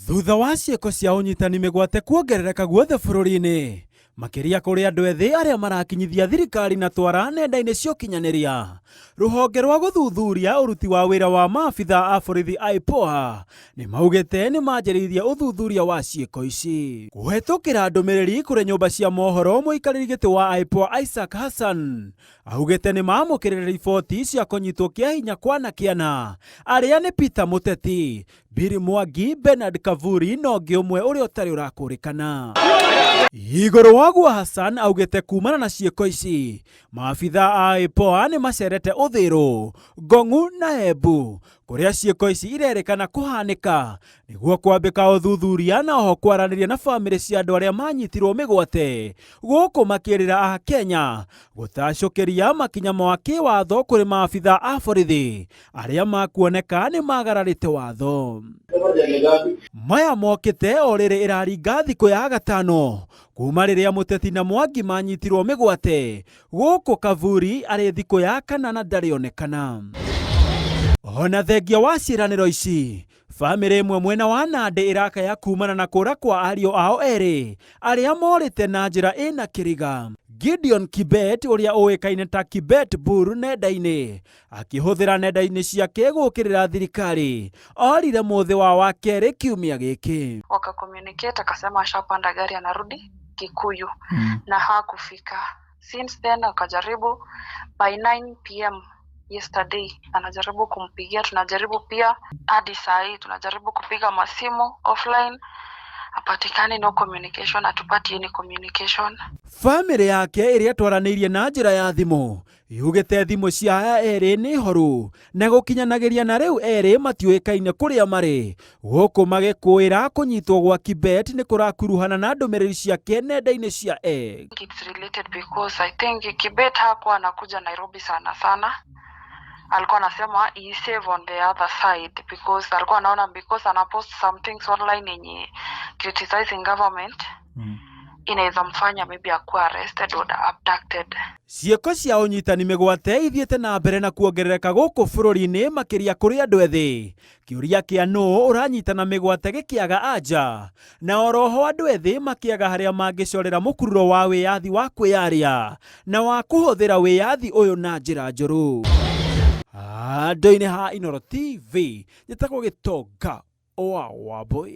Thutha wa ciĩko cia ũnyitani mĩgwate kuongerereka guothe bũrũri-inĩ, makĩria kũrĩ andũ ethĩ arĩa marakinyithia thirikari na twara nenda-inĩ cia ũkinyanĩria, rũhonge rwa gũthuthuria ũruti wa wĩra wa maabitha a borithi IPOA nĩ maugĩte nĩ manjĩrĩirie ũthuthuria wa ciĩko ici. Kũhetũkĩra ndũmĩrĩri kũrĩ nyũmba cia mohoro, mũikarĩri gĩtĩ wa IPOA Isaac Hassan augĩte nĩ maamũkĩrire riboti cia kũnyitwo kĩa hinya kwa anake ana arĩa nĩ Peter Mũteti, Billy Mwangi, Bernard Kavuri na ũngĩ ũmwe ũrĩa ũtarĩ ũrakũrĩkana. Igũrũ wa ũguo Hassan augĩte kumana na ciĩko ici, maabitha a IPOA nĩ macerete Uthiru, Ngong'u na Embu kũrĩa ciĩko ici irerĩkana kũhanĩka nĩguo kwambĩka ũthuthuria na oho kwaranĩria na bamĩrĩ cia andũ arĩa manyitirwo mĩgwate gũkũ makĩrĩra a Kenya gũtacũkĩria makinya ma kĩwatho kũrĩ maabitha a borithi arĩa makuoneka nĩ magararĩte watho. Maya mokĩte o rĩrĩ ĩraringa thikũ ya gatano kuma rĩrĩa Mũteti na Mwangi manyitirwo mĩgwate gũkũ Kavuri arĩ thikũ ya kana na ndarĩ onekana. Ona thengia wa ciĩranĩro ici, Bamĩrĩ ĩmwe mwena wa Nandĩ ĩrakaya kumana na kũra kwa ariũ ao erĩ arĩa morĩte na njĩra ĩna kĩriga. Gideon Kibet ũrĩa ũĩkaine ta Kibet Bur nenda-inĩ akĩhũthĩra nenda-inĩ ciake gũkĩrĩra thirikari orire mũthĩ wa wakerĩ kiumia gĩkĩ. Waka communicate akasema ashapanda gari anarudi Kikuyu na hakufika. Since then akajaribu by 9 pm yesterday anajaribu kumpigia, tunajaribu pia hadi saa hii tunajaribu kupiga masimu offline, hapatikani, no communication, hatupati any communication. Bamĩrĩ yake ĩrĩa twaranĩirie na njĩra ya thimũ yugĩte thimũ cia aya erĩ nĩ horu na gũkinyanagĩria na rĩu erĩ matiũĩkaine kũrĩa marĩ gũkũ magĩkũĩra kũnyitwo gwa Kibet nĩ kũrakuruhana na ndũmĩrĩri ciake nenda-inĩ cia X. It's related because I think Kibet hakuwa anakuja Nairobi sana sana, alikuwa anasema he save on the other side because alikuwa anaona because anapost some things online yenye criticizing government inaweza mfanya maybe akuwa arrested or abducted. Ciĩko cia ũnyitani mĩgwate ithiĩte na mbere na kuongerereka gũkũ bũrũri-inĩ makĩria kũrĩ andũ ethĩ. Kĩũria kĩa nũũ ũranyitana mĩgwate gĩkĩaga anja, na oroho andũ ethĩ makĩaga harĩa mangĩcorera mũkururo wa wĩyathi wa kwĩyaria na wa kũhũthĩra wĩyathi ũyũ na njĩra njũru. Handũ-inĩ ha Inooro TV, njĩtagwo Gĩtonga wa Wambũi.